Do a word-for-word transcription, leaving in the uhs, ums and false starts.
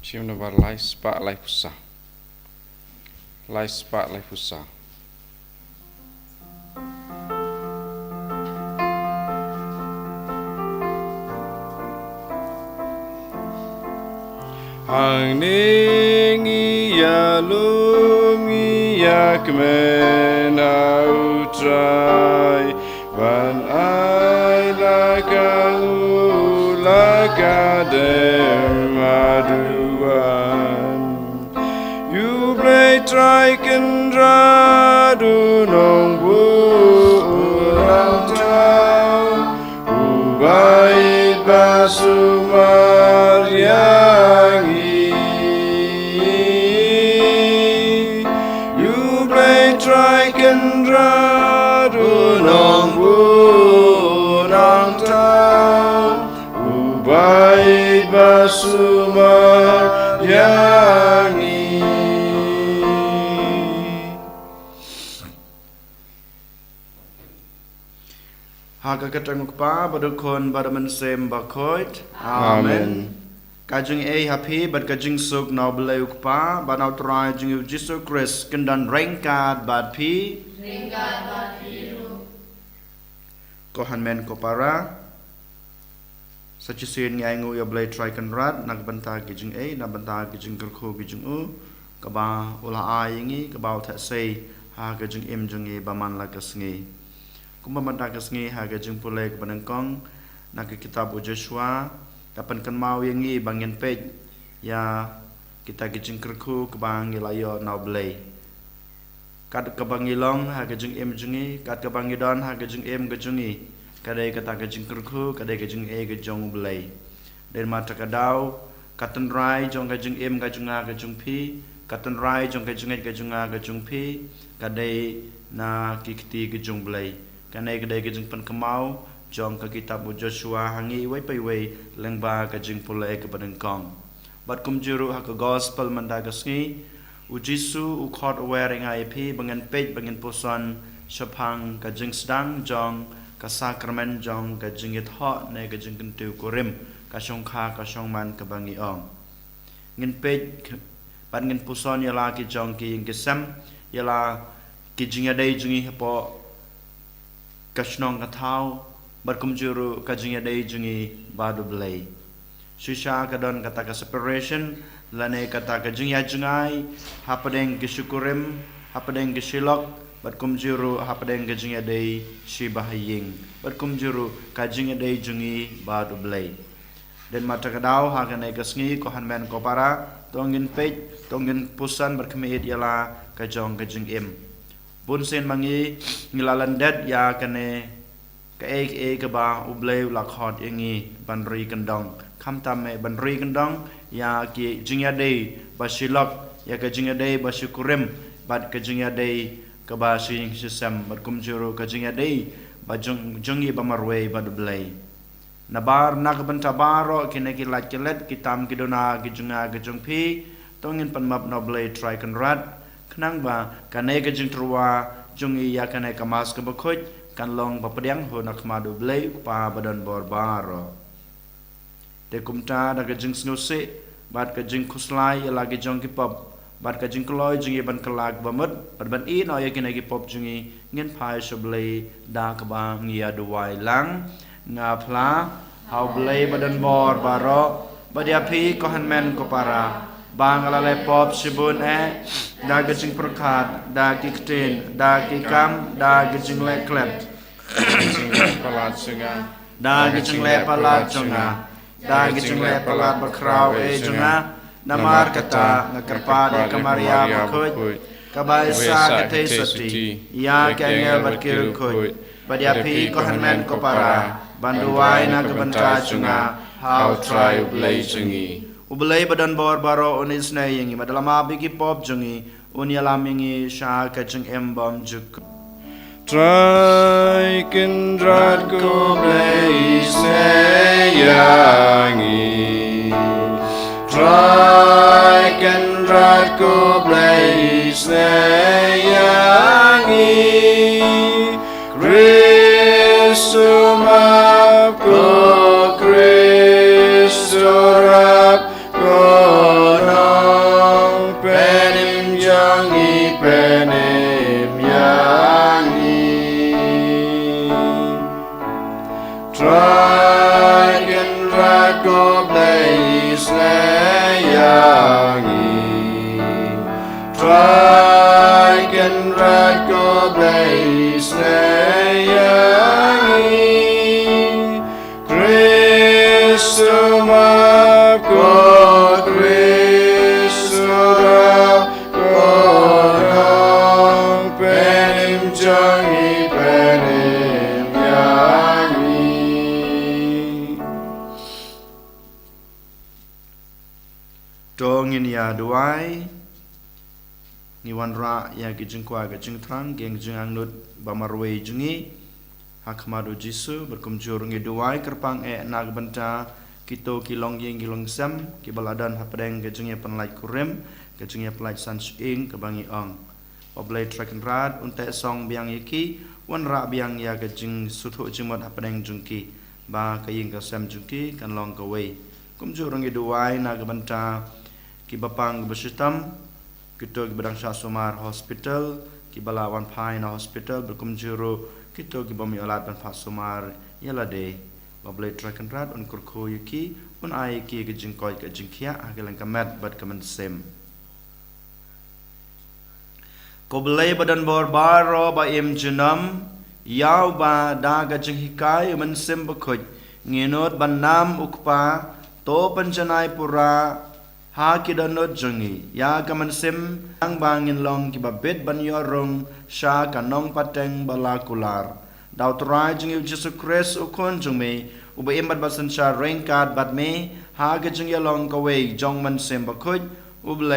Shim nambar lai spah laiphew saw. Lai spah laiphew saw. Hangne ngi ïalum, ngi ïakmen ha U Trai, ban ai la ka ngul, la ka dem haduh ban. Ïa U Blei Trai Kynrad u Nongbuh u Nongthaw, uba ïeit ba sumar ïa ngi. Ïa U Blei Trai Kynrad u Nongbuh u Nongthaw, uba ïeit ba sumar ïa ngi. Ha ka kyrteng U Kpa bad U Khun bad U Mynsiem Bakhuid. Amen. Amen. Ka jingaiei ha phi bad ka jingsuk na U Blei U Kpa bad na U Trai jong ngi U Jisu Khrist kin don ryngkat bad phi. Ryngkat bad phi ruh. Ko hynmen ko para, sa shisien ngi ainguh ïa U Blei Trai Kynrad na ka bynta ki jingaiei, na ka bynta ki jingkyrkhu ki jong u, kaba u la ai ïa ngi, kaba u theh sei ha ka jingim jong ngi ba man la ka sngi. Kumba mynta ka sngi ha ka jingpule kaba nyngkong na ka kitab u Joshua, ka pynkynmaw ïa ngi ba ngin peit ïa kita ki jingkyrkhu kaba ngi la ïoh na U Blei. Kat kaba ngi long ha ka jingim jong ngi, kat kaba ngi don ha ka jingim ka jong ngi, ka dei kata ka jingkyrkhu, ka dei ka jingaiei ka jong U Blei. Dei namar kata ka daw, ka tynrai jong ka jingim ka jong nga ka jong phi, ka tynrai jong ka jingngeit ka jong nga ka jong phi, ka dei na ki kti ka jong U Blei. Kane ka dei ka jingpynkynmaw jong ka kitab u Joshua ha ngi iwei pa iwei lyngba ka jingpule kaba nyngkong. Bad kumjuh ruh ha ka gospel mynta ka sngi, u Jisu u khot u wer ïa nga ïa phi ba ngin peit ba ngin puson shaphang ka jingsdang jong ka sakramen jong ka jingïathoh ne ka jingkyntiew kurim, ka shongkha ka shongman kaba ngi ong. Ngin peit bad ngin puson ïa la ki jong ki ïing ki sem, ïa la ki jingïadei jong ngi hapoh ka shnong ka thaw, bad kumjuh ruh ka jingïadei jong ngi bad U Blei. Shisha ka don kata ka separation lane kata ka jingïajngai hapdeng ki shi kurim, hapdeng ki shi lok, bad kumjuh ruh hapdeng ka jingïadei shi ba ha ïing, bad kumjuh ruh ka jingïadei jong ngi bad U Blei. Dei namar kata ka daw ha kane ka sngi ko hynmen ko para, to ngin peit, to ngin puson bad khmih ïa la ka jong ka jingim. Bun sien ma ngi ngi la lyndet ïa kane kaei kaei kaba U Blei u la khot ïa ngi ban ri kyndong. Khamtam eh ban ri kyndong ïa ki jingïadei ba shi lok, ïa ka jingïadei ba shi kurim, bad ka jingïadei kaba shi ïing shi sem, bad kumjuh ruh ka jingïadei ba jong, jong ngi ba marwei bad U Blei. Nabar na ka bynta baroh kine ki lait ki let, ki tam ki duna ki jong nga ki jong phi, to ngin pan map na U Blei Trai Kynrad, khnang ba kane ka jingtyrwa jong ngi ïa kane ka Mass kaba khuid kan long ba pdiang ho na khmat U Blei U Kpa ba don bor baroh. Te kumta da ka jingsngewsih bad ka jingkhuslai ïa la ki jong ki pop, bad ka jingkloi jong ngi ban kylla kaba mut, bad ban ïeh noh ïa kine ki pop jong ngi, ngin phai sha U Blei da kaba ngi ïa duwai lang. Nga phla ha U Blei ba don bor baroh, bad ïa phi ko hynmen ko para, ba nga la leh pop shibun eh, da ka jingpyrkhat, da ki ktien, da ki kam, da ka jingleh klet, da ka jingleh palat jong nga, da ka jingleh palat jong nga, da ka jingleh palat bakhraw eh jong nga. Namar kata nga kyrpad ïa ka Maria bakhuid, kaba sah ka thei sotti, ïa ki angel bad ki riewkhuid, bad ïa phi ko hynmen ko para, ban duwai na ka bynta jong nga ha U Trai U Blei jong ngi. U Blei ba don bor baroh un isynei ïa ngi, bad da la map ïa ki pop jong ngi, un ïalam ïa ngi sha ka jingim bymjukut. Trai Kynrad ko Blei isynei ïa ngi. Trai Kynrad ko Blei isynei ïa ngi. Khrist u map, ko Khrist u rap, ko Duwai, ngi wanrah ïa ki jingkwah ka jingthrang, ki jingangnud ba marwei jong ngi ha khmat u Jisu, bad kumjuh ruh ngi duwai kyrpang eh na ka bynta kito ki longïing ki longsem kiba la don hapdeng ka jingïapynlait kurim, ka jingïapynlait san shyieng kaba ngi ong. Ba Blei Trai Kynrad un teh song biang ïa ki, wanrah biang ïa ka jingsngewthuh jingmut hapdeng jong ki, ba ka ïing ka sem jong ki kan long kawei. Kumjuh ruh ngi duwai na ka bynta kiba pang kiba shitom, kito kiba dang shah sumar hospital, kiba la wan phai na hospital, bad kumjuh ruh kito ki bym ïoh lad ban phah sumar ïa lade. Ba Blei Trai Kynrad un kyrkhu ïa ki, un ai ïa ki ka jingkoit ka jingkhiah ha ka liang ka met bad ka mynsiem. Ko Blei ba don bor baroh ba im junom, ïa uba da ka jinghikai u Mynsiem Bakhuid ngi nud ban nam, u Kpa, to pynjanai pura ha ki dohnud jong ngi ïa ka mynsiem, tang ba ngin long kiba bit ban ïoh rung sha ka nongpateng ba la kular. Da u Trai jong ngi u Jisu Khrist u Khun jong me, uba im bad ba synshar ryngkat bad me ha ka jingïalong kawei jong u Mynsiem Bakhuid, U Blei